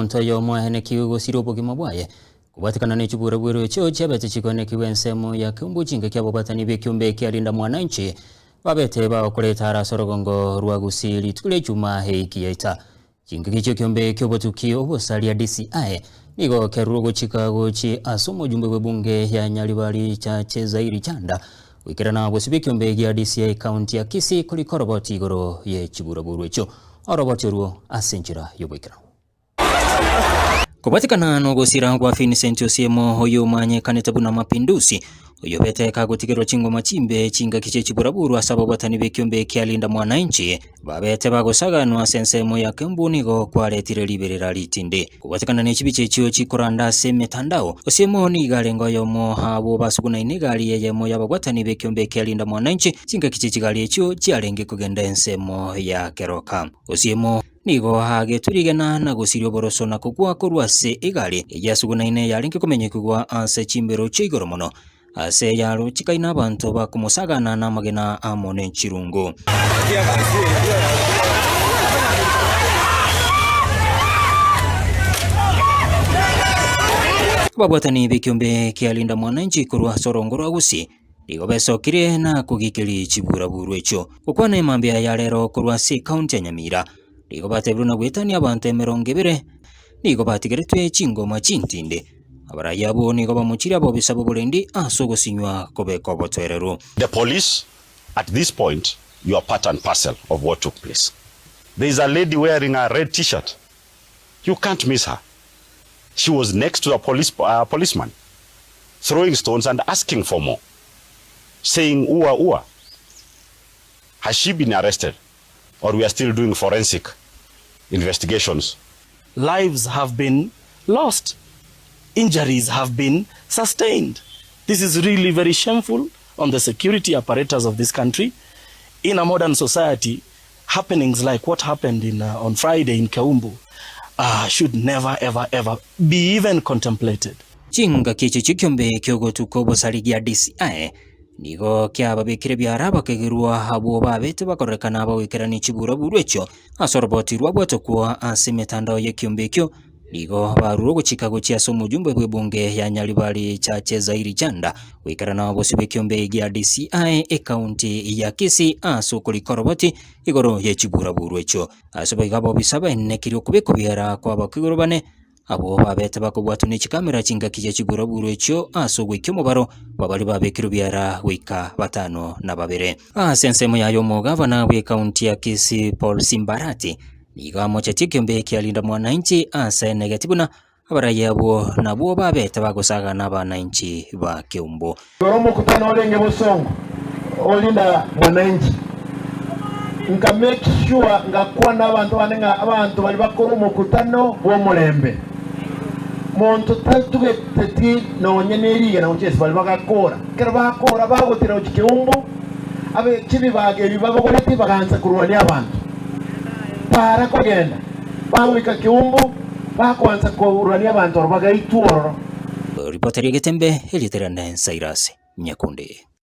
Omonto oyomo aenekigwe gosiria obogima bwaye. Kobwatekana ne chiburabwero echio chiabete chikoenekigwa ensemo ya Keumbu chingaki ababwatani b'ekiombe kia Linda Mwananchi babete bagokora etara ase orogongo rwa Gusii rituko ria Ijumaa eiki yaita. Chingaki chi'ekiombe ki'obotuki obosaria DCI nigo kiarure ogochika gochia ase omojumbe bw'ebunge ya Nyaribari Chache Zairi Chanda goikerana bosio bw'ekiombe gia DCI county ya Kisii korika oroboti igoro ye chiburaburu echio oroboti orwo ase enchera y'oboikeranu. Kobwatekana nogosira gwa Vincent Osiemo oyio omanyekanete buna Mapinduzi, oyobete kagotigerwa chingoma chimbe chingaki chie chiburaburu ase ababwatani b'ekiombe kia Linda Mwananchi, babete bagosaganwa ase ensemo ya Kembu nigo kwaretire riberera ritindi. Kobwatekana ne chibicha echio chikoranda ase emetandao, Osiemo nigo arenge oyomo abwo basugunaine egari eyemo y'ababwatani b'ekiombe kia Linda Mwananchi chingaki chie chigari echio chiarenge kogenda ensemo ya Keroka. Osiemo. Nigo aagetwe rigena na gosiria oboroso na kogwa korwa ase egari eyio asugunaine yarenge komenyekigwa ase chimbero chia igoro mono, ase yarochekaine abanto bakomosagana namagena amo ne chirungu. Ababwatani b'ekiombe kia Linda Mwananchi korwa ase orongo rwa Gusii Nigo besokirie na kogikeria chiburaburu echio. Gokwana emambia ya rero korwa ase ekaunti ya Nyamira, nigo batebirwe na goetania abanto emerongo ebere nigo batigeretwe chingoma chintindi. Abarai abwo nigo bamochirie abobisa b'oborendi ase ogosinywa kobeka obotoereru. The police at this point you are part and parcel of what took place. There is a lady wearing a red t-shirt you can't miss her she was next to a police a policeman throwing stones and asking for more saying ua ua has she been arrested or we are still doing forensic investigations. Lives have been lost, injuries have been sustained. This is really very shameful on the security apparatus of this country. In a modern society, happenings like what happened in, uh, on Friday in Keumbu uh, should never ever ever be even contemplated. Chingaki echi chi'ekiombe ki'ogotuka obosari gia DCI nigo kiababekire biara abakegerwa abwo babete bakorekana bagoikerania chiburaburu echio ase oroboti rwabwatokwa ase emetandao y'ekiombe ekio Nigo barure ogochika gochia ase omojumbe bw'ebunge ya Nyaribari Chache Zairi Chanda goikerana obosio bw'ekiombe gia DCI ekaunti ya Kisii ase okorika oroboti igoro ye chiburaburu echio. Ase boigo abobisa baenekirie okobekwa biara kw'abakigoro bane abwo babete bakobwatwa ne chikamera chingaki chia chiburaburu echio ase ogoikia omobaro bwa baria babekirwe biara goika batano na babere. Ase ensemo yaye omogavana bw'ekaunti ya Kisii Paul Simbarati Nigo amochetie ekiombe ekiarinda mwananchi ase enegeti buna abarai abwo nabwo babete bagosagana abananchi ba Keumbu. Igoro omokutano orenge bosongo o Linda Mwananchi, nka make sure ngakwana abanto bane ng'a abanto baria bakore omokutano bw'omorembe. Monto tatugeteti nonye ne rigena gochia ase baria bagakora. Ekero bakora bagotira gochia Keumbu, abe chibibaga ebi babogoretie bagansa korwania abanto. Para kogenda, bagoika Keumbu, bakoansa korwania abanto oro bagaitwa ororo. Ripota ri'egetembe, erieta riane Cyrus Nyakundi.